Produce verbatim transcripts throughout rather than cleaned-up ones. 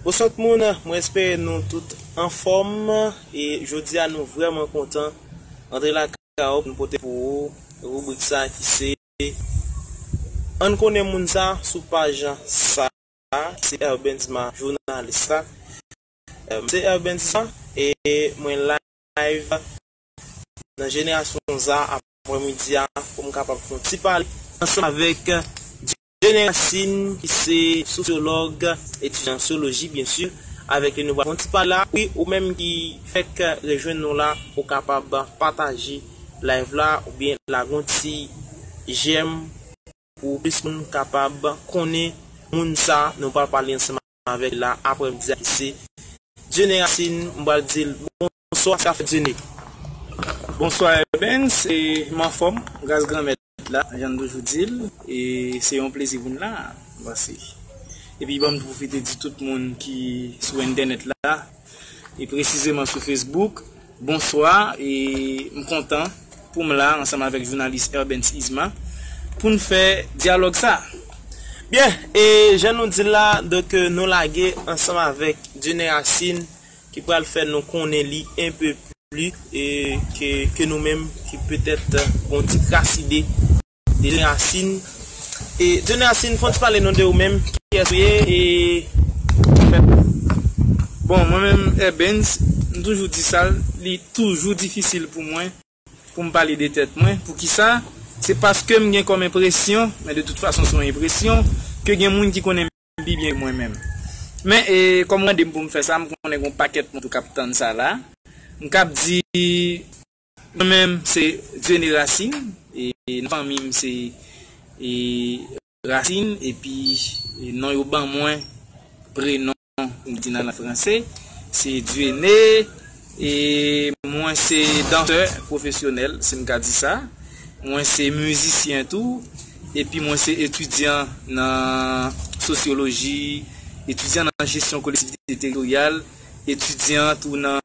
Bonswa tout moun, mwen espere nou tout anfòm. E jodi a nou vrèman kontan antre lakay ou pou nou pote pou ou ribrik sa ki se Ann konnen moun sa sou paj sa, ki se Erben Isma, jounalis la. Mwen se Erben Isma e mwen live nan Jenerasyon Za aprèmidi a pou m kapab fè yon ti pale ansanm avèk Dieune Racine, ki se sosyològ, etidyan an sosyoloji, byen si. Avèk li, nou pral fè yon ti pale la. Wi, ou menm ki fèk rejwenn nou la, ou kapab pataje live la oubyen lage yon ti j'aime pou plis moun kapab konnen moun sa nou pral pale ansanm avèk li la aprèmidi a, ki se Dieune Racine. M pral di l bonswa, sa fè Dieune. Bonswa Erben, se m anfòm, gras Granmèt la, jan n toujou di l, e se yon plezi pou n la, m panse. Epi ban m pwofite di tout moun ki sou entènèt la, e presizeman sou Facebook, bonswa, e m kontan pou m la ansanm avèk jounalis Erben Isma pou n fè dyalòg sa. Byen, e jan nou di l la, donk, nou lage ansanm avèk Dieune Racine ki pral fè nou konnen li enpe pli, e, ke, ke nou menm ki petèt gon ti kras ide de Dieune Racine. E Dieune Racine, fè yon ti pale nou de ou menm, kiyès ou ye, e anfèt. Bon, mwen menm, Erben, m toujou di sa, li toujou difisil pou mwen pou m pale de tèt mwen. Poukisa? Se paske m gen kòm enpresyon, men de tout fason se yon enpresyon, ke gen moun ki konnen m pi byen ke mwen menm. Men, e, kòm ou mande m pou m fè sa, m konnen gen yon pakèt moun tou k ap tann sa la. M k ap di, mwen menm se Dieune Racine, e nan fanmi m se, e, Racine, epi, e, non yo ban mwen, prenon, m di nan lang franse, se Dieune, e mwen se dansè pwofesyonèl, si m ka di sa. Mwen se mizisyen tou, epi mwen se etidyan nan sosyoloji, etidyan nan jesyon kolektivite teritoryal, etidyan tou nan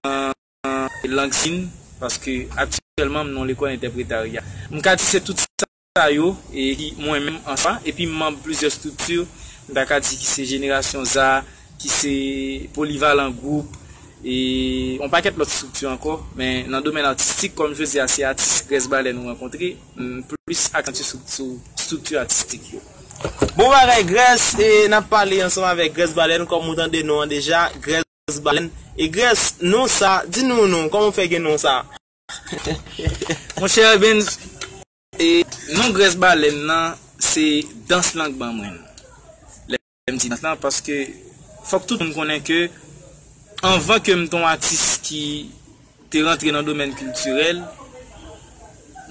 lang sin, paske aktyèlman m nan yon lekòl entèpretarya. M ka di se tout sa yo, e ki mwen menm an swa, epi m manm plizyè estrikti, m ta ka di ki se Jenerasyon Za, ki se Polivalan Gwoup, e yon pakèt lòt estrikti ankò, men nan domèn atistik, kòm jodi a se atis Grès Balèn ou rankontre, m plis aksantye sou, sou estrikti atistik yo. Bon bagay, Grès, e n ap pale ansanm avèk Grès Balèn, kòm ou tande non an deja, Grès Balèn. E Grès, non sa, di nou non, kòman w fè gen non sa? Monchè Erben, e non Grès Balèn nan, se dans lan k ban mwen l. Lè m di dans lan, paske fòk tout moun konnen ke anvan ke m te yon atis ki te rantre nan domèn kiltirèl,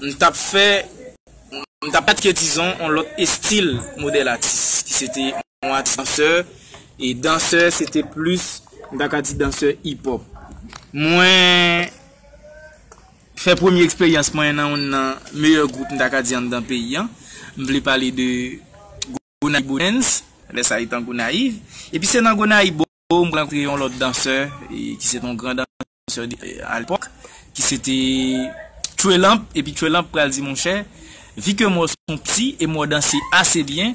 m t ap fè, m t ap pratike, dizon, yon lòt estil modèl atis, ki se te yon atis dansè, e dansè, se te plis, m ta ka di dansè hip-hop. Mwen fè premye eksperyans mwen nan youn nan meyè gwoup, m ta ka di, anndan peyi an. M vle pale de Gonayiv Bowdens, lè sa li t an Gonayiv. Epi se nan Gonayiv Bow m rankontre yon lòt dansè, e ki se te yon gran dansè de, e, a lepòk, ki se te Tchwelamp. Epi Tchwelamp pral di, monchè, vi ke m wè w se yon piti e m wè w danse ase byen,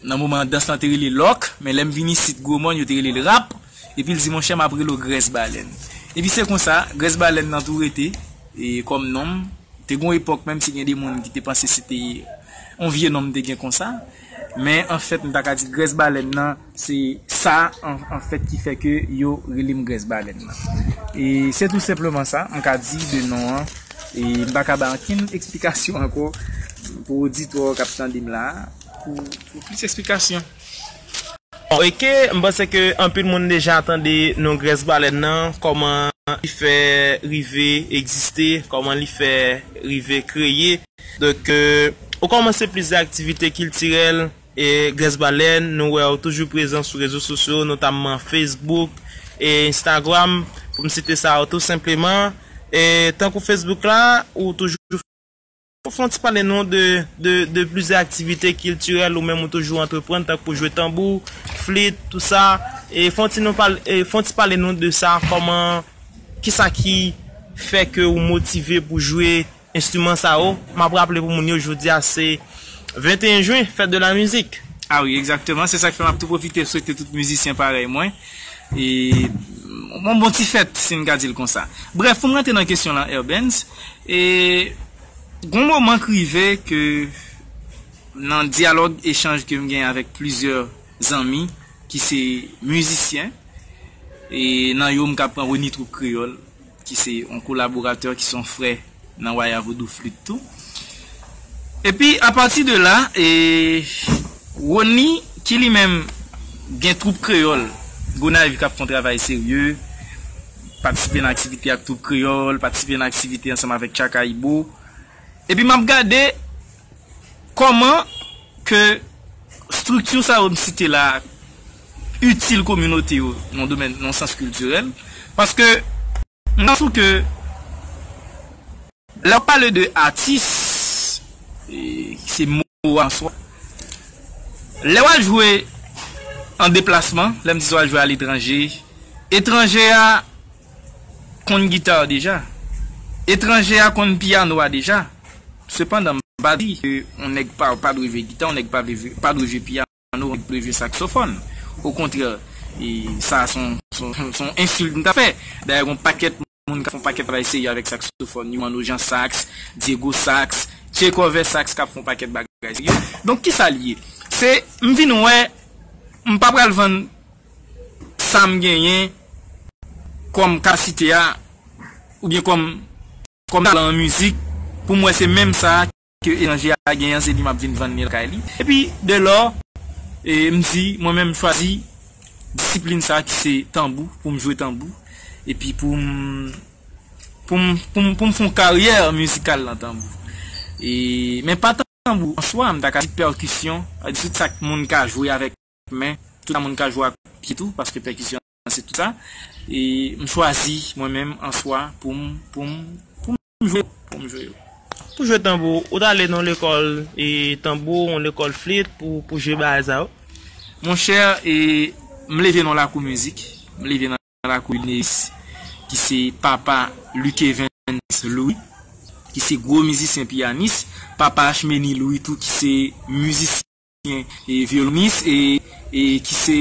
nan moman an dans lan te rele lòk, men lè m vin isit Gwomòn yo te rele l rap, epi l di, monchè, m ap rele w Grès Balèn. Epi se konsa, Grès Balèn nan tou rete, e kòm non m, te gon epòk, menm si gen de moun ki te panse se te yon vye non m te gen konsa, men anfèt, m ta ka di Grès Balèn nan, se sa, an, anfèt, ki fè ke yo rele m Grès Balèn nan. E se tou senpleman sa, m ka di de non an, e m pa ka bay ankenn eksplikasyon ankò pou oditwa k ap tande m la a, pou, pou plis eksplikasyon. Bon, e ke m panse ke anpil moun deja tande non Grès Balèn nan, kòman li fè rive egziste, kòman li fè rive kreye. Donk, e, ou kòmanse plizyè aktivite kiltirèl, e Grès Balèn, nou wè w toujou prezan sou rezo sosyo, notamman Facebook e Instagram, pou m site sa yo tou senpleman. E tankou Facebook la, ou toujou fè yon ti pale nou de, de, de plizyè aktivite kiltirèl ou menm ou toujou antreprann, tankou jwe tanbou, flit, tou sa. E fè yon ti nou pale, e fè yon ti pale nou de sa, kòman, kisa ki fè ke ou motive pou jwe enstriman sa yo? M ap raple pou moun yo, jodi a se venteyen jen, fèt de la mizik. A wi, egzakteman. Se sa k fè m ap tou pwofite swete tout mizisyen parèy mwen. e, yon bon ti fèt, si n ka di l konsa. Brèf, pou m rantre nan kesyon lan, Airbands, e, gon moman k rive ke nan dyalòg, echanj ke m gen avèk plizyè zanmi ki se mizisyen, e nan yo m ka pran Rony Troupe Kreyòl, ki se yon kolaboratè, ki se yon frè nan Waya Vodou Flit tou. Epi, apati de la, e, Rony, ki li menm gen Troupe Kreyòl Gonayiv k ap fè yon travay serye, patisipe nan aktivite ak Troupe Kreyòl, patisipe nan aktivite ansanm avèk Tchaka Ibo. Epi m ap gade kòman ke estrikti sa yo m site la itil kominote yo nan domèn, nan sans kiltirèl. Paske m ka di w ke lè w pale de atis, e, se mo a an swa. Lè w al jwe an deplasman, lè m di sa w al jwe aletranje, etranje a konn gita deja. Etranje a konn pyano a deja. Sepandan, m pa di ke yon nèg pa, pa dwe jwe gita, yon nèg pa dwe jwe, pa dwe jwe pyano, yon nèg dwe jwe saksofòn. Okontrè, e sa se yon, se yon, se yon ensilt m ta fè. Dayè, gon pakèt moun k ap fè yon pakèt travay serye avèk saksofòn. Yo, Manno Jean Sax, Diego Sax, Tchekove Sax k ap fè yon pakèt bagay serye. Donk, kisa l ye? Se, m vin wè, m pa pral vann sa m genyen kòm kapasite a, oubyen kòm, kòm talan an mizik, pou m wè se menm sa ke etranje a genyen, se li m ap vin vann li lakay li. Epi, de lò, e, m di, mwen menm, m chwazi disiplin sa ki se tanbou, pou m jwe tanbou, epi pou m, pou m, pou m, pou m fè yon karyè mizikal nan tanbou. E, men pa tanbou an swa, m ta ka di pèkisyon, sa vle di tout sa k moun ka jwe avèk men, tout sa moun ka jwe ak pye tou, paske pèkisyon se tout sa. E m chwazi mwen menm an swa pou m, pou m, pou m jwe, pou m jwe yo. Pou jwe tanbou, ou t ale nan lekòl e tanbou, yon lekòl flit pou, pou jwe bagay sa yo? Monchè, e, m leve nan lakou mizik, m leve nan lakou Neis, ki se papa Luc Evans Louis, ki se gwo mizisyen pyanis, papa Achmeni Louis tou, ki se mizisyen e vyolonis e, e ki se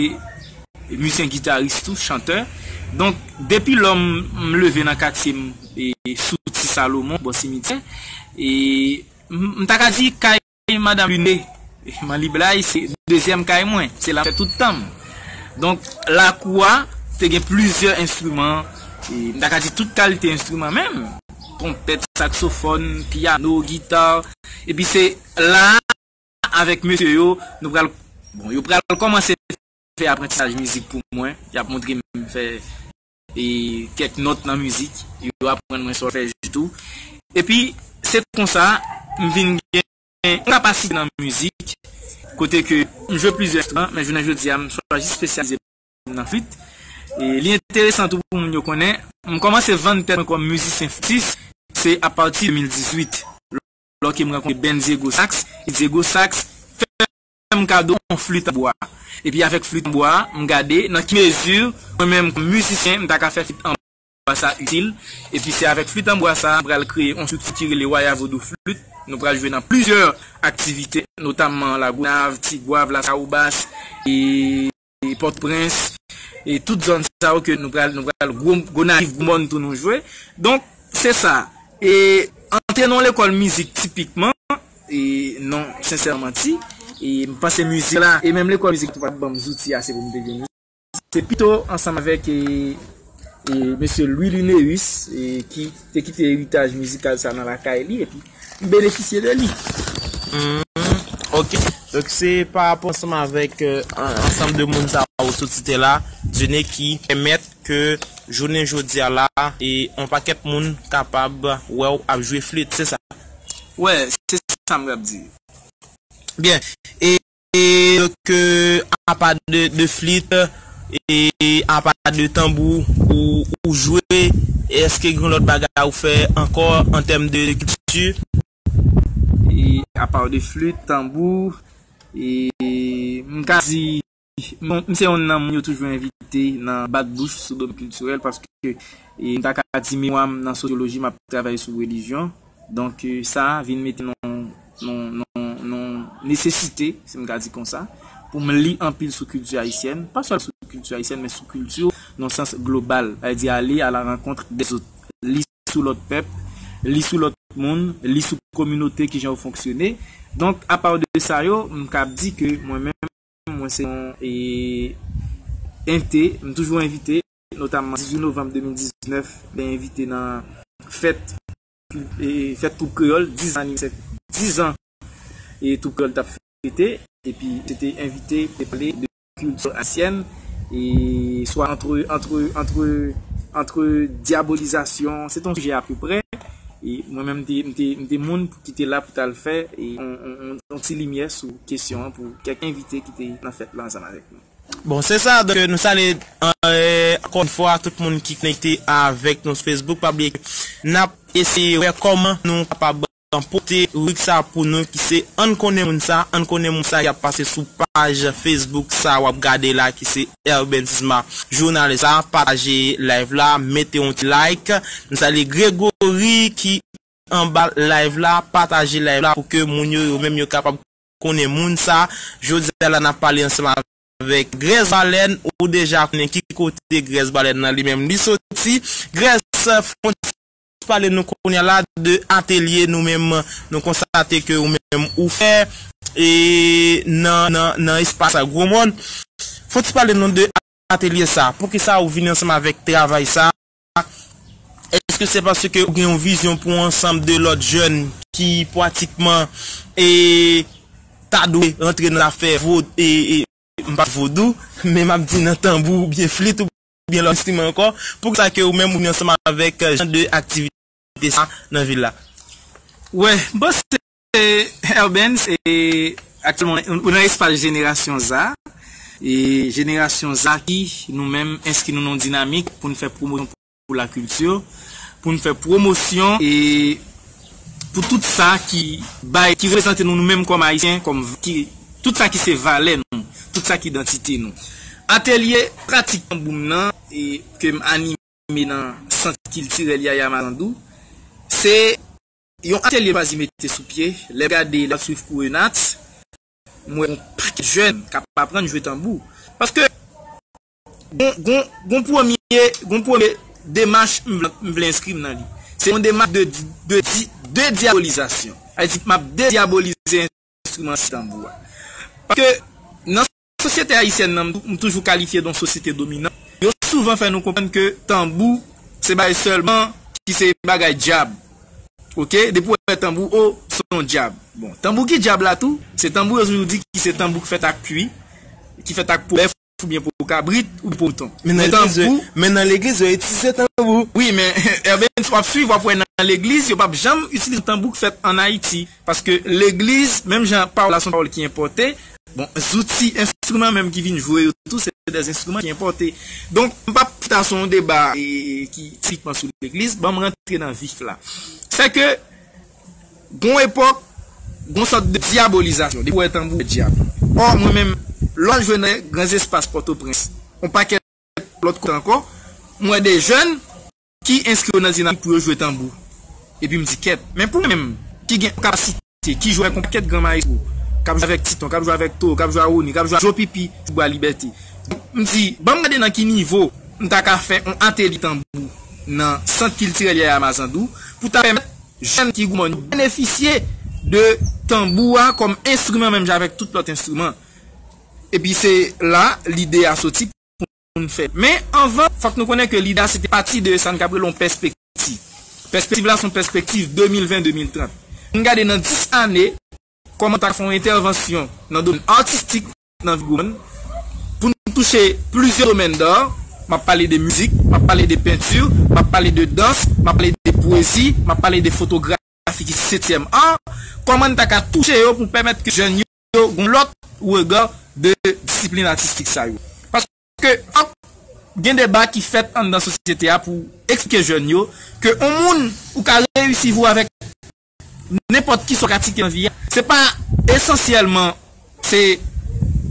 mizisyen gitaris tou, chantè. Donk, depi lò m, m leve nan katye m, e, sou Ti Salomon, bò simityè, e m, m ta ka di kay madanm Line, Manli Blay, se dezyèm kay mwen, se la m fè tout tan m. Donk, lakou a te gen plizyè enstriman, e m ta ka di tout kalite enstriman menm, twonpèt, saksofòn, pyano, gita, epi se la avèk mesye yo, nou pral, bon, yo pral kòmanse fè aprantisaj mizik pou mwen. Y ap montre m fè, e, kèk nòt nan mizik. Yo aprann mwen sòlfèj tou. Epi, se konsa, m vin gen yon kapasite nan mizik, kote ke m jwe plizyè enstriman, men jounen jodi a, m chwazi espesyalize nan flit. E li enteresan tou pou moun yo konnen, m kòmanse vann tèt mwen kòm mizisyen flitis, se apati de mil dizuit, lòske m rankontre Ben Diego Sax, e Diego Sax fè m kado yon flit an bwa. Epi avèk flit an bwa, m gade nan ki mezi mwen menm kòm mizisyen, m ta ka fè flit an bwa sa itil. Epi se avèk flit an bwa sa, m pral kreye yon estrikti ki rele Waya Vodou Flit. Nou pral jwe nan plizyè aktivite, notamman Lagonav, Tigwav, Lasawobas, e, e Pòtoprens, e tout zòn sa yo ke nou pral, nou pral gwo, Gonayiv, Gwomòn tou nou jwe. Donk, se sa. E antre nan lekòl mizik tipikman, e non, sensèman manti, e m panse mizik la, e menm lekòl mizik tou pa t ban m zouti ase pou m te vini. Se pito ansanm avèk, e, e, mesye Louis Luneus, e, ki te kite eritaj mizikal sa nan lakay li, epi m benefisye de li. Hmm, ok. Donk, se pa rapò ansanm avèk, e, an-, ansanm de moun sa yo sou ti tè la, Dieune, ki pèmèt ke jounen jodi a la, e yon pakèt moun kapab wè w ap jwe flit, se sa? Wè, se sa m t ap di. Byen. E, e, donk, e, apa de, de flit, e, apa de tanbou ou, ou jwe, èske gen lòt bagay ou fè ankò an tèm de kilti? E, apa de flit, tanbou, e, m ka di, bon, m se youn nan moun yo toujou envite nan bat bouch sou domèn kiltirèl, paske, e, m ta ka di memwa m nan sosyoloji, m ap travay sou relijyon. Donk, e, sa vin mete nan, nan, nan, nan nesesite, si m ka di konsa, pou m li anpil sou kilti ayisyèn, pa sèl sou kilti ayisyèn, men sou kilti nan sans global, sa vle di aller à la rencontre des autres. Li sou lòt pèp, li sou lòt moun, li sou kominote, kijan yo fonksyone. Donk, apa de sa yo, m kab di ke mwen menm, mwen se yon, e, envite, m toujou envite, notamman dizuit novanm de mil diznèf, mwen envite nan fèt, e, fèt Twoup Kreyòl, diz an anivèsè, diz an, e, Twoup Kreyòl t ap fete, epi se te envite pou te pale de kilti ayisyèn, e swa antre, antre, antre, antre dyabolizasyon, se te yon sijè apeprè, e mwen menm, m te, m te, m te moun ki te la pou t al fè, e, yon, yon, yon, yon ti limyè sou kesyon an pou kèk envite ki te nan fèt la ansanm avèk nou. Bon, se sa, donk, nou salye, e, ankò yon fwa tout moun ki konekte avèk nou sou Facebook. Pa bliye ke n ap eseye wè kòman nou kapab pote ribrik sa pou nou, ki se Ann konnen moun sa, ann konnen moun sa ki ap pase sou paj Facebook sa w ap gade la, ki se Erben Sisma, jounalis la, pataje live la, mete yon ti like. Nou salye Gregory ki anba live la, pataje live la pou ke moun yo, yo menm yo kapab konnen moun sa. Jodi a la n ap pale ansanm avèk Grès Balèn, ou deja konnen ki kote Grès Balèn nan li menm li soti. Grès, fon pale nou kounye a la de atelye nou menm, nou konstate ke ou menm ou fè, e nan, nan, nan espas Gwomòn. Fò ti pale nou de atelye sa. Poukisa ou vin ansanm avèk travay sa? Èske se paske ou gen yon vizyon pou yon ansanm de lòt jèn ki pratikman, e, ta dwe rantre nan afè vo-, e, e, m pa vodou, men m ap di nan tanbou oubyen flit oubyen lòt enstriman ankò. Poukisa ke ou menm ou vin ansanm avèk, e, jan de aktivite sa nan vil la? Wè, m panse Erben, e, aktyèlman, ou nan espas Jenerasyon Za. E Jenerasyon Za ki, nou menm, enskri nou nan yon dinamik pou n fè pwomosyon pou lakilti, pou n fè pwomosyon e pou tout sa ki bay, ki reprezante nou, nou menm kòm Ayisyen, kòm ki, tout sa ki se valè nou, tout sa ki idantite nou. Atelye pratik tanbou m nan, e ke m anime nan Sant Kiltirèl Yaya Mazandou, se yon atelye m chwazi mete sou pye. Lè m gade, lè m ap swiv kou Renat, m wè yon pakèt jèn k ap aprann jwe tanbou. Paske gon, gon, gon premye, gon premye demach m vle, m vle enskri m nan li. Se yon demach de, de, de, de dyabolizasyon. Sa vle di, m ap dedyabolize enstriman tanbou a. Paske nan sosyete ayisyèn nan, m tou-, m toujou kalifye de yon sosyete dominan. Yo souvan fè nou konprann ke tanbou, se bagay sèlman ki se bagay dyab. Oke? Depi w wè tanbou, o, se yon dyab. Bon, tanbou ki dyab la tou, se tanbou yo toujou di ki se tanbou ki fèt ak kwi, ki fèt ak po bèf, oubyen po kabrit, oubyen po mouton. Men nan Men legliz, tanbou, men nan legliz, yo itilize tanbou. Wi, men, Erben, si w ap swiv, w ap wè nan legliz, yo p ap janm itilize tanbou k fèt ann Ayiti. Paske legliz, menm jan pawòl la se yon pawòl ki enpòte, bon, zouti, enstriman menm ki vin jwe yo tou, se de enstriman ki enpòte. Donk, m p ap fè sa yon deba, e, e, ki tipikman sou legliz, ban m rantre nan vif la. Se ke, gon epòk, gon sòt de dyabolizasyon. Depi w wè tanbou, w wè dyab. Ò, mwen menm, lè w al jwe nan gran espas Pòtoprens, yon pakèt lòt kote ankò, m wè de jèn ki enskri yo nan dinamik pou yo jwe tanbou. Epi m di, kèt, men pou mwen menm, ki gen kapasite, ki jwe avèk yon pakèt gran mayestwo, k ap jwe avèk Titon, k ap jwe avèk Towo, k ap jwe a Woni, k ap jwe a Jopipi, sou Bwa Libète. M di, ban m gade nan ki nivo m ta ka fè yon atelye tanbou nan Sant Kiltirèl Yaya Mazandou, pou ta pèmèt jèn ki Gwomòn yo benefisye de tanbou a kòm enstriman menm jan avèk tout lòt enstriman. Epi se la lide a soti pou n fè. Men anvan, fòk nou konnen ke lide a se te pati de sa n ka rele yon pèspektiv. Pèspektiv la se yon pèspektiv de mil ven, de mil trant. Pou n gade nan dis ane, kòman n ta fè yon entèvansyon nan domèn atistik nan vil Gwomòn, pou n touche plizyè domèn d'art. M ap pale de mizik, m ap pale de penti, m ap pale de dans, m ap pale de pwezi, m ap pale de fotografi ki se setyèm art. Kòman n ta ka touche yo pou pèmèt ke jèn yo gon lòt rega de disiplin atistik sa yo? Paske fòk gen deba ki fèt anndan sosyete a pou eksplike jèn yo ke yon moun ou ka reyisi vou avèk nenpòt ki sa w pratike nan vi a. Se pa esansyèlman se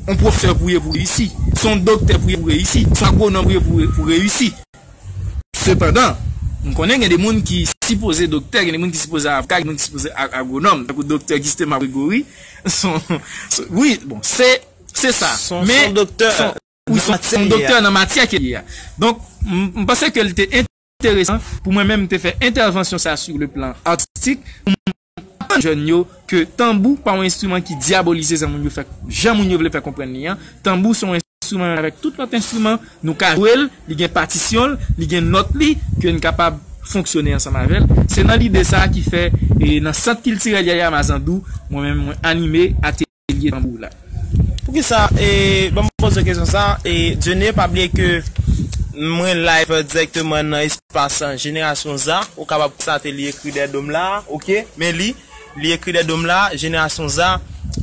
yon pwofesè pou ye pou reyisi, se yon doktè pou ye pou reyisi, se yon agwonòm pou ye pou, pou reyisi. Sepandan, m konnen gen de moun ki sipoze doktè, gen de moun ki sipoze avoka, gen de moun ki sipoze a-, agwonòm. Tankou doktè Gustema Gregory, son, son, wi, bon, se, se sa. Son, men, son doktè. Son, ou se yon doktè nan matyè ke li ye a. Donk, m, m panse ke l te enteresan pou mwen menm te fè entèvansyon sa sou le plan artistik, pou m aprann jèn yo ke tanbou pa yon enstriman ki dyabolize jan moun yo fè, jan moun yo vle fè konprann li an. Tanbou se yon enstriman avèk tout lòt enstriman, nou ka jwe l, li gen patisyon l, li gen nòt li, ke n kapab fonksyone ansanm avè l. Se nan lide sa a ki fè, e, nan Sant Kiltirèl Yaya Mazandou, mwen menm mwen anime ate- lye tanbou la. Poukisa, e, ban m poze kesyon sa, e, Dieune, pa bliye ke mwen live dirèkteman nan espas Jenerasyon Za, ou kapab konstate li ekri dè do m la, oke, men li, li ekri dè do m la, Jenerasyon Za,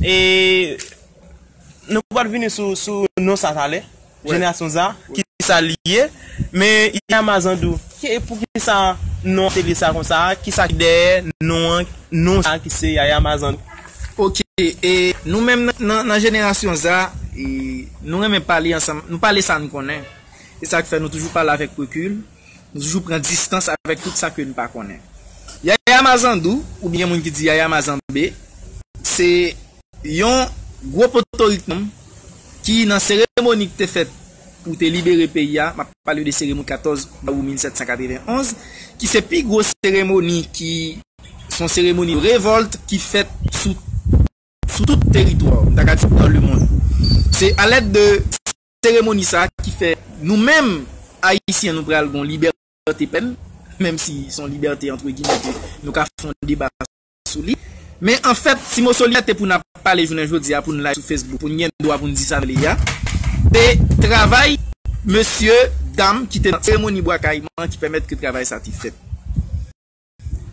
e, nou pral vini sou, sou non sa talè. Jenerasyon Za, ki sa li ye, men Yaya Mazandou, ki, poukisa non atelye sa konsa, ki sa ki dèyè non an, non sa ki se Yaya Mazandou? Ok, e nou menm nan, nan, nan Jenerasyon Za, e nou renmen pale ansanm, nou pale sa n konnen. E sa k fè nou toujou pale avèk rekil, nou toujou pran distans avèk tout sa ke n pa konnen. Yaya Mazandou, oubyen moun ki di Yaya Mazanbe, se yon gwo potorik nonm ki nan seremoni ki te fèt pou te libere peyi a, m ap pale de seremoni katòz dawou mil sèt san katreven onz, ki se pi gwo seremoni ki, se yon seremoni revòlt ki fèt sou, sou tout teritwa, m ta ka di dans le monde. Se alèd de seremoni sa a ki fè nou menm Ayisyen nou pral gon libète pèn, menm si se yon libète entre guillemets ke nou ka fè yon deba sou li. Men anfèt, ti moso libète pou n ap pale jounen jodi a, pou n live sou Facebook, pou n gen dwa pou n di sa nou vle a, se travay mesye, dam ki te nan seremoni Bwa Kayiman ki pèmèt ke travay sa te fèt.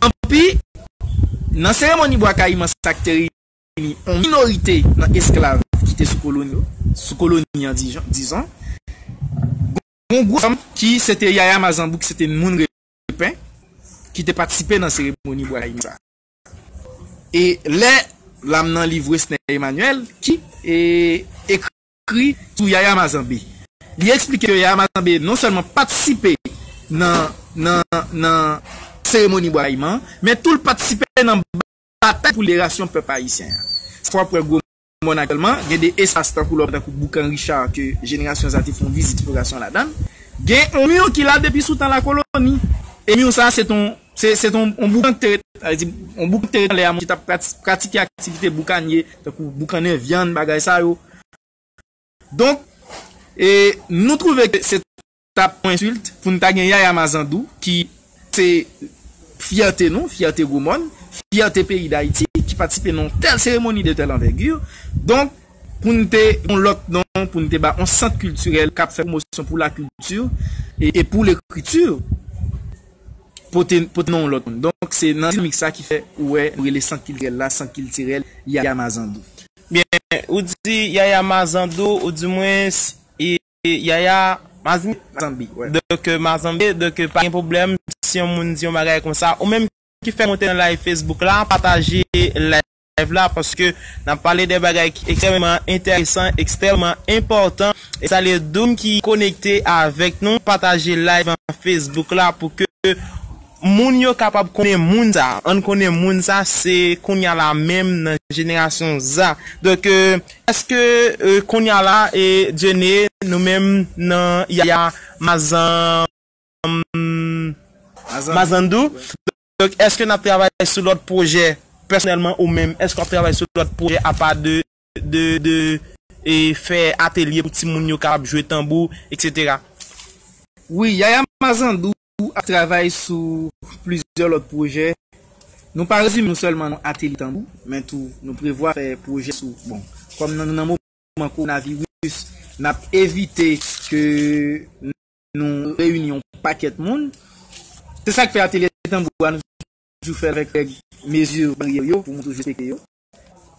Anpi, nan seremoni Bwa Kayiman sa k te reyini yon minorite nan esklav ki te sou koloni yo, sou koloni an, dijon, dizon, gon gwo fanm ki se te Yaya Mazanbou, ki se te moun Repen, ki te patisipe nan seremoni Bwa Kayiman sa. E lè l ap nan liv Wesner Emmanuel, ki, e, ekri sou Yaya Mazanbe. Li eksplike ke Yaya Mazanbe non sèlman patisipe nan, nan, nan seremoni Bwa Kayiman, men tou l patisipe nan batay pou liberasyon pèp ayisyen an. Sa fè w ap wè gwo mòn aktyèlman, gen de espas tankou lòt, tankou Boukan Richard ke Jenerasyon Za te fè yon vizit eksplorasyon ladan l. Gen yon mi ki la depi sou tan lakoloni. E mi sa, se ton, se, se ton, yon boukan ki te ret, sa vle di, yon boukan ki te ret anlè a moun ki t ap prati-, pratike aktivite boukanye, tankou boukannen vyann, bagay sa yo. Donk, e, nou twouve ke se t ap yon ensilt pou n ta gen Yaya Mazandou, ki se fyète nou, fyète Gwomòn, fyète peyi Dayiti, ki patisipe nan yon tèl seremoni de tèl anvègi. Donk, pou n te yon lòt non, pou n te ba yon sant kiltirèl k ap fè pwomosyon pou lakilti e, e pou lekriti, pote, pote non yon lòt moun. Donk, se nan dinamik sa ki fè ou wè nou rele sant kiltirèl la, sant kiltirèl Yaya Mazandou. Byen, ou di Yaya Mazandou, ou di mwen, e, Yaya Mazmi-, Mazanbe, wè. Donk, e, Mazanbe, donk, e, pa gen pwoblèm si yon moun di yon bagay konsa. Ou menm ki fè monte nan live Facebook la, pataje live la, paske n ap pale de bagay ki ekstrèmman enteresan, ekstrèmman enpòtan. E salye Doum ki konekte avèk nou, pataje live an Facebook la pou ke moun yo kapab konnen moun sa. Ann konnen moun sa, se kounye a la menm nan Jenerasyon Za. Donk, e, èske, e, kounye a la, e, Dieune, nou menm nan Yaya Mazan-, Mazandou. Donk, èske n ap travay sou lòt pwojè, pèsonèlman ou menm, èske w ap travay sou lòt pwojè apa de, de, de, e, fè atelye pou timoun yo kapab jwe tanbou, etsetera? Wi, Yaya Mazandou ap travay sou plizyè lòt pwojè. Nou pa rezime nou sèlman nan atelye tanbou, men tou nou prevwa fè pwojè sou, bon, kòm nan, nan moman kowonaviris, n ap evite ke nou reyini yon pakèt moun. Se sa k fè atelye tanbou a, nou toujou fè l avèk règ, mezi baryè yo, pou moun toujou respekte yo.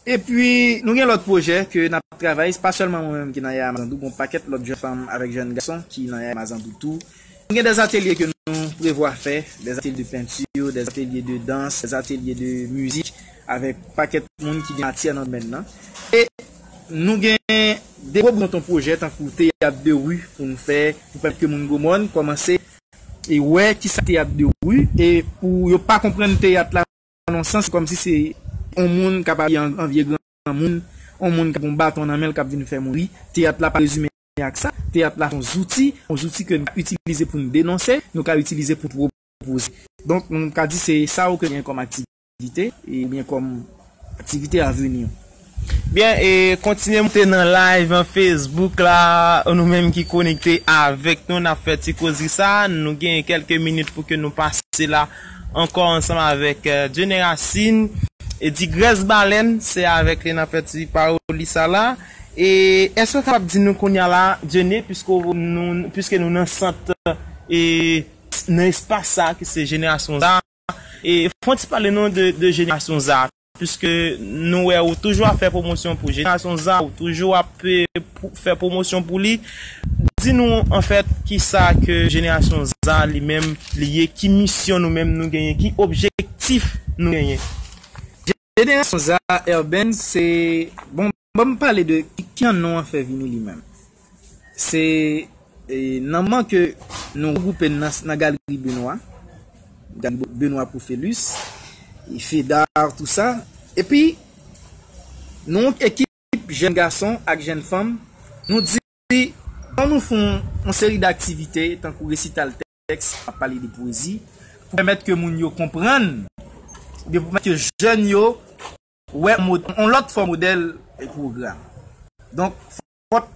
Epi, nou gen lòt pwojè ke n ap travay, se pa sèlman mwen menm ki nan Yaya Mazandou, gon pakèt lòt jèn fanm avèk jèn gason ki nan Yaya Mazandou tou. Nou gen dèzatelye ke nou prevwa fè, dèzatelye de penti, dèzatelye de dans, dèzatelye de mizik, avèk pakèt moun ki gen matyè nan domèn nan. E nou gen de gwo bouton pwojè tankou teyat de ri pou n fè, pou pèmèt ke moun Gwomòn kòmanse e wè kisa teyat de ri, e pou yo pa konprann teyat la nan yon sans kòmsi se yon moun k ap abiye an, an vye granmoun, yon moun k ap yon baton nan men l k ap vin fè moun ri. Teyat la pa rezime ak sa. Teyat la se yon zouti, yon zouti ke nou ka itilize pou nou denonse, nou ka itilize pou pwopoze. Donk, nou ka di se sa yo ke gen kòm aktivite, e oubyen kòm aktivite avni. Byen, e kontinye moute nan live an Facebook la, nou menm ki konekte avèk nou, n ap fè ti koze sa, nou gen kèlke minit pou ke nou pase la ankò ansanm avèk, eh, Jenny Racine, e di Grès Balèn, se avèk li n ap fè ti pawoli sa la. E èske w kapab di nou kounye a la, Jenny, piske nou, piske nou nan sant, e nan espas sa ki se Jenerasyon Z A, e fè yon ti pale nou de, de Jenerasyon Z A, piske nou wè ou toujou ap fè pwomosyon pou Jenerasyon Z A, ou toujou ap, eh, pou, fè pwomosyon pou li. Di nou, anfèt, kisa ke Jenerasyon Z A li menm li ye, ki misyon nou menm nou genyen, ki objektif nou genyen. Jenerasyon Z A, Urban, se, bon, ban m pale de ki, ki jan non an fè vini li menm. Se, e, nan moman ke nou regwoupe nan, nan Galri Benoît, Galri Benoît Profelus, e Fedar, tou sa. Epi, nou yon ekip jèn gason ak jèn fanm, nou di, an nou fè yon, yon seri d aktivite, tankou resital tèks, ap pale de pwezi, pou pèmèt ke moun yo konprann, oubyen pou pèmèt ke jèn yo wè mod-, yon lòt fò modèl e pwogram. Donk, fòk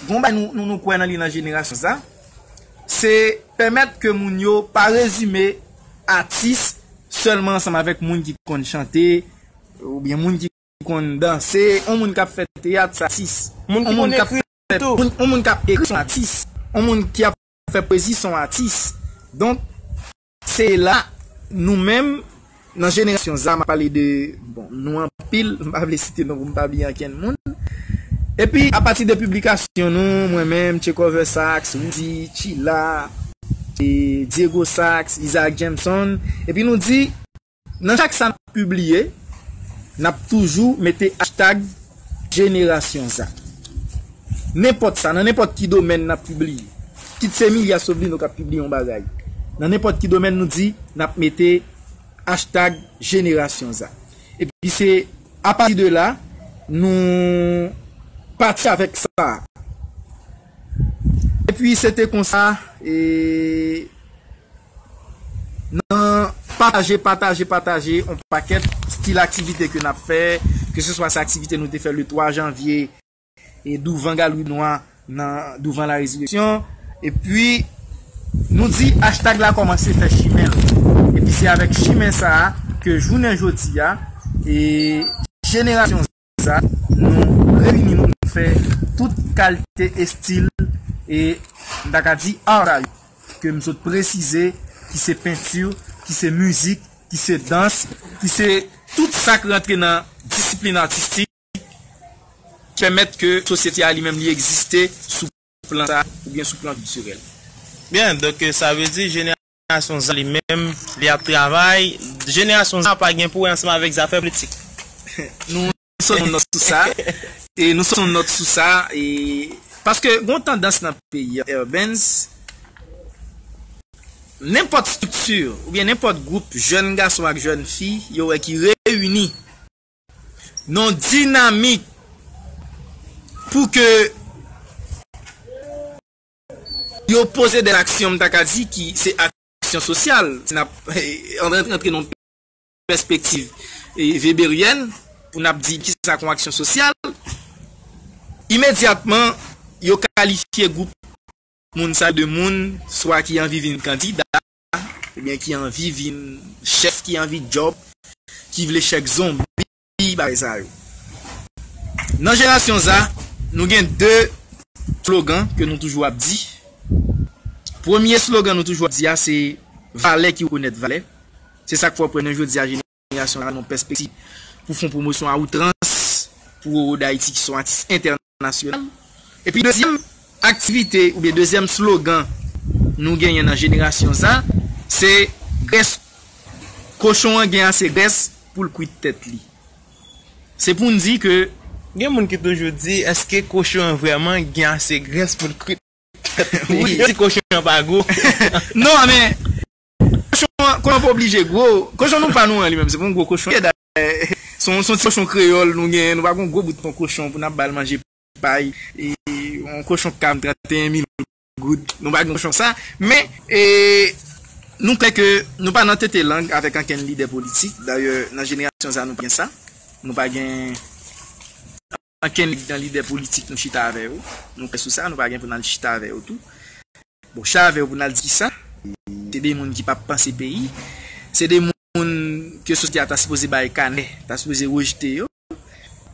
gon bagay nou, nou, nou kwè nan li nan Jenerasyon Z A, se pèmèt ke moun yo pa rezime atis sèlman ansanm avèk moun ki konn chante, oubyen moun ki konn danse, yon moun k ap fè teyat, se atis. Moun ki konn ekri tou. Yon moun, yon moun k ap ekri, se yon atis. Yon moun ki ap fè pwezi, se yon atis. Donk, se la, nou menm, nan Jenerasyon Z A, m ap pale de, bon, nou anpil, m pa vle site non pou m pa bliye ankenn moun. Epi, apati de piblikasyon nou, mwen menm, Tchekover Sax, Rudy, Chila, e Diego Sax, Isaac Jameson, epi nou di, nan chak sa n ap pibliye, n ap toujou mete hashtag Jenerasyon Z A. Nenpòt sa, nan nenpòt ki domèn n ap pibliye. Kit se Emilia Sovelino k ap pibliye yon bagay. Nan nenpòt ki domèn nou di, n ap mete hashtag Jenerasyon Z A. Epi se apati de la, nou pati avèk sa. Epi se te konsa, e, nan pataje, pataje, pataje, yon pakèt stil aktivite ke n ap fè, ke se swa se aktivite nou te fè le twa janvye, e douvan Galri Benoît, nan, douvan La Résurrection, epi nou di hashtag la kòmanse fè chimen l. Epi se avèk chimen sa a ke jounen jodi a, e Jenerasyon Z A, nou reyini nou, nou fè tout kalite estil, e m ta ka di art yo, ke m sot presize, ki se penti, ki se mizik, ki se dans, ki se tout sa k rantre nan disiplin atistik, ki pèmèt ke sosyete a li menm li egziste sou plan sa, oubyen sou plan kiltirèl. Byen, donk, sa vle di Jenerasyon Z A li menm, li ap travay. Jenerasyon Z A pa gen pou wè ansanm avèk zafè politik. Nou sot yon nòt sou sa. E nou sot yon nòt sou sa. E, paske gon tandans nan peyi a, Urbanz, nenpòt estrikti, oubyen nenpòt gwoup jèn gason ak jèn fi, yo wè ki reyini nan yon dinamik pou ke yo poze de aksyon, m ta ka di, ki se aksyon sosyal. Si n ap, antre, antre nan pèspektiv, e, weberièn, pou n ap di kisa k yon aksyon sosyal, imedyatman, yo kalifye gwoup moun sa yo de moun, swa ki anvi vin kandida, oubyen ki anvi vin chèf, ki anvi djòb, ki vle chèk zonbi, bagay sa yo. Nan Jenerasyon Z A, nou gen de slogan ke nou toujou ap di. Premye slogan nou toujou ap di a, se valè ki rekonèt valè. Se sa k fè w wè nou jodi a, Jenerasyon Z A nan yon pèspektiv pou fè yon pwomosyon a outrans pou Roro Dayiti ki se yon atis entènasyonal. Epi dezyèm aktivite oubyen dezyèm slogan nou genyen nan Jenerasyon Z A, se grès, kochon an gen ase grès pou l kwit tèt li. Se pou n di ke gen moun ki toujou di, èske kochon an vrèman gen ase grès pou l kwit tèt li? Wi. Yo di kochon an pa gwo. Non, men kochon an, kochon an pa oblije gwo. Kochon nou pa nou an li menm, se pa yon gwo kochon. Dayè, se yon, se yon ti kochon kreyòl nou genyen, nou pa gen yon gwo bout yon kochon pou n ap ba l manje pay, e, yon kochon k ka vann trannteyen mil goud. Nou pa gen kochon sa. Men, e, nou klè ke nou pa nan tete lang avèk ankenn lidè politik. Dayè, nan jenerasyon sa, nou pa gen sa. Nou pa gen ankenn nan lidè politik nou chita avè yo. Nou klè sou sa, nou pa gen pou n al chita avè yo tou. Bon, chita avè yo pou n al di kisa? Se de moun ki p ap panse peyi. Se de moun ke sosyete a ta sipoze bay kanè, ta sipoze rejte yo.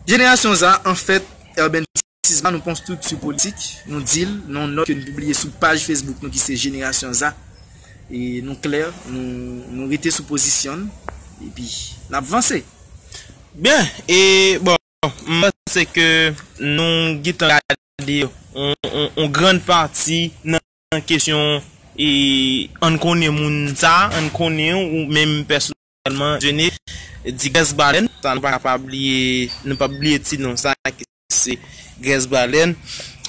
Jenerasyon sa, anfèt, Urban Sisma, nou pa yon estrikti politik, nou di l nan yon nòt ke nou pibliye sou paj Facebook nou ki se Jenerasyon Za. E nou klè, nou, nou rete sou pozisyon n, epi n ap vanse. Byen, e bon, m panse ke nou gentan gade yon, yon, yon grann pati nan kesyon e ann konnen moun sa, ann konnen ou menm pèsonèlman, Dieudonné Digrès Balèn, sa nou pa ka pa bliye, nou pa bliye ti non sa ki se Grès Balèn.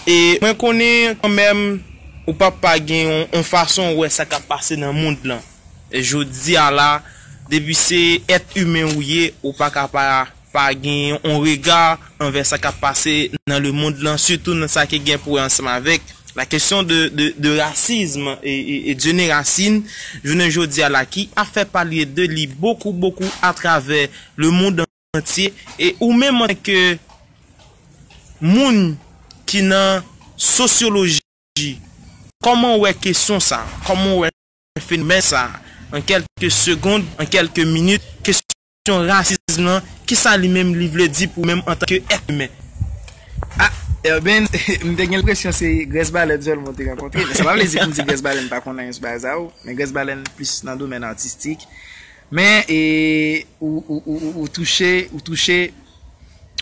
E mwen konnen kanmenm ou pa pa gen yon, yon fason ou wè sa k ap pase nan mond lan. E jodi a la, depi se èt imen ou ye, ou pa ka pa, pa gen yon rega anvè sa k ap pase nan lemonn lan, sitou nan sa ki gen pou wè ansanm avèk la kesyon de, de, de rasism e, e, e Dieudonné Racine, jounen jodi a la, ki ap fè pale de li bokou, bokou atravè lemonn antye. E ou menm antanke moun ki nan sosyoloji, kòman w wè kesyon sa? Kòman w wè fenomèn sa? An kèlke segond, an kèlke minit, kesyon rasism lan, kisa li menm li vle di pou ou menm antanke èt imen? Ah, Urban, m te gen enpresyon se Grès Balèn sèlman w te rankontre. Men sa pa vle di pou m di Grès Balèn pa konn anyen sou bagay sa yo. Men Grès Balèn plis nan domèn atistik. Men, e, ou, ou, ou, ou, ou touche, ou touche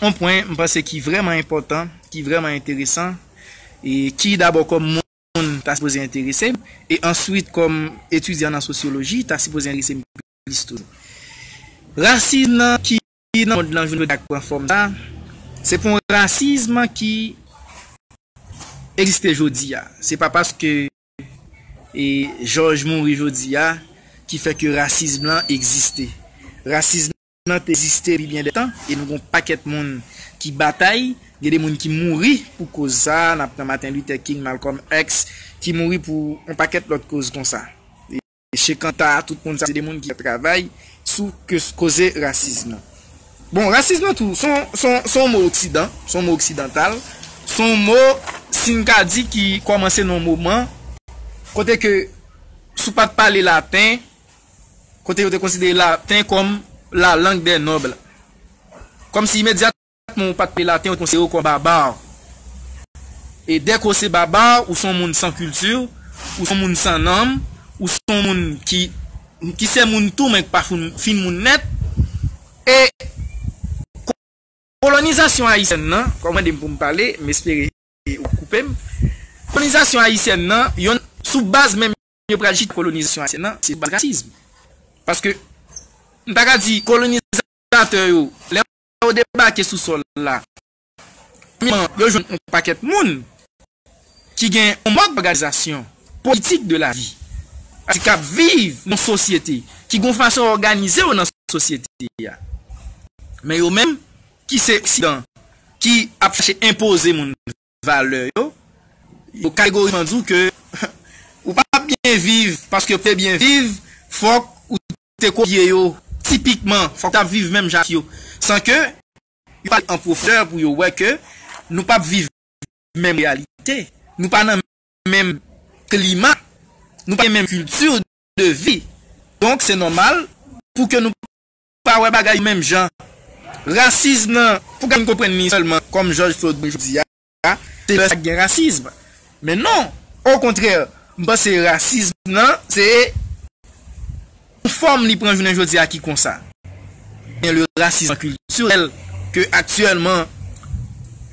yon pwen, m panse ki vrèman enpòtan, ki vrèman enteresan, e ki dabò kòm moun ta sipoze enterese m, e answit kòm etidyan nan sosyoloji, ta sipoze enterese m plis toujou. Rasism nan ki nan mond lan jounen jodi a k pran fòm sa, se pa yon rasism ki egziste jodi a. Se pa paske e Jòj mouri jodi a ki fè ke rasism lan egziste. Rasism lan te egziste depi byen de tan, e nou gon pakèt moun ki batay, gen de moun ki mouri pou koz sa, n ap pran Martin Luther King, Malcolm X, ki mouri pou yon pakèt lòt koz konsa. E Che Kanta, tout moun sa, se de moun ki travay sou ke, koze rasism nan. Bon, rasism nan tou, se yon, se yon, se yon mo oksidan, se yon mo oksidantal, se yon mo, si n ka di, ki kòmanse nan yon moman kote ke, si w pa t pale laten, kote yo te konsidere laten kòm la langue des nobles. Kòmsi imedyatman ou pa t pale laten, yo te konsidere w kòm babà. E dèke w se babà, ou se yon moun san kilti, ou se yon moun san nanm, ou se yon moun ki, ki se moun tou, men ki pa fin, fin moun nèt. E kolonizasyon ayisyèn nan, kòm mande m pou m pale, m espere ou koupe m. Kolonizasyon ayisyèn nan, yon sou baz menm yo pral chita kolonizasyon ayisyèn nan, se sou baz rasism. Paske, m ta ka di kolonizatè yo, lè yo debake sou sòl la, premyèman, yo jwenn yon pakèt moun ki gen yon mòd òganizasyon politik de la vi, ki ap viv nan sosyete, ki gon fason òganize yo nan sosyete a. Men yo menm, ki se oksidan, ki ap chache enpoze moun valè yo, yo kategorikman di w ke ou pa byen viv paske pou te byen viv, fòk ou te kopye yo tipikman, fòk w t ap viv menm jan ak yo. San ke yo pale an pwofondè pou yo wè ke nou p ap viv menm reyalite, nou pa nan menm klima, nou pa gen menm kilti de vi. Donk, se nòmal pou ke nou pa wè bagay yo menm jan. Rasism nan, pou gade m konprann li sèlman kòm George Floyd mouri jodi a, se lè sa k gen rasism. Men non, okontrè, m panse rasism nan, se yon fòm li pran jounen jodi a ki konsa. Gen le racisme culturel ke aktyèlman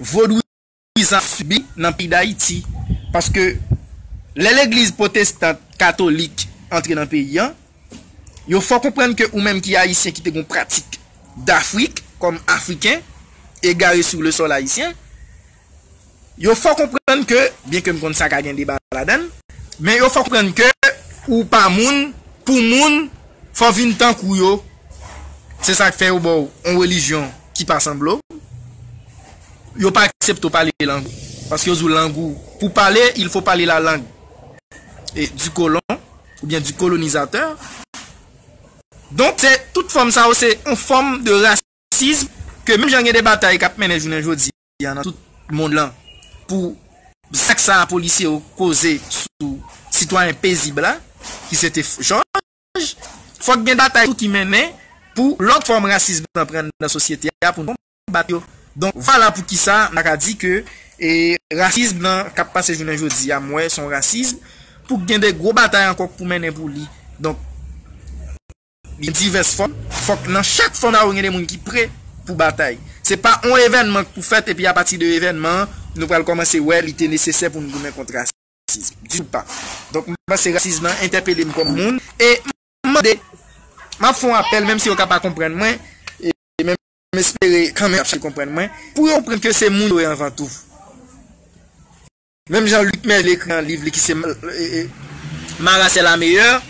vodouyizan ap sibi nan peyi Dayiti. Paske lè legliz pwotestan katolik antre nan peyi an, yo fè w konprann ke ou menm ki ayisyen ki te gon pratik d'Afrique kòm Afriken égaré sur le sol haïtien, yo fè w konprann ke, byen ke m konn sa ka gen deba ladan l, men yo fè w konprann ke ou pa moun pou moun, fò w vin tankou yo. Se sa k fè yo ba w yon relijyon ki pa sanble w. Yo pa aksepte w pale lang ou. Paske yo di w lang ou, pou pale, il faut parler la langue, e, du colon, oubyen du colonisateur. Donk, se, tout fòm sa yo, se yon fòm de rasism ke menm jan gen de batay k ap mennen jounen jodi a nan tout mond lan pou zak sa a polisye yo koze sou sitwayen pezib la, ki se te Jòj, fòk gen batay tou ki mennen pou lòt fòm rasism nan pran nan sosyete a pou nou konbat yo. Donk, vwala poukisa m ta ka di ke, e, rasism nan k ap pase jounen jodi a, m wè se yon rasism pou gen de gwo batay ankò pou mennen pou li. Donk, gen divès fòm. Fòk nan chak fòm sa yo gen de moun ki pre pou batay. Se pa yon evènman k pou fèt epi apati de evènman an, nou pral kòmanse wè li te nesesè pou nou goumen kont rasism. Ditou pa. Donk, m panse rasism nan entèpele m kòm moun. E m mande, m ap fè yon apèl, menm si yo ka pa konprann mwen, e menm m espere kanmenm y ap chache konprann mwen, pou yo konprann ke se moun yo ye anvan tou. Menm jan Luc Mervil ekri nan liv li ki se, e, e, Ma race est la meilleure,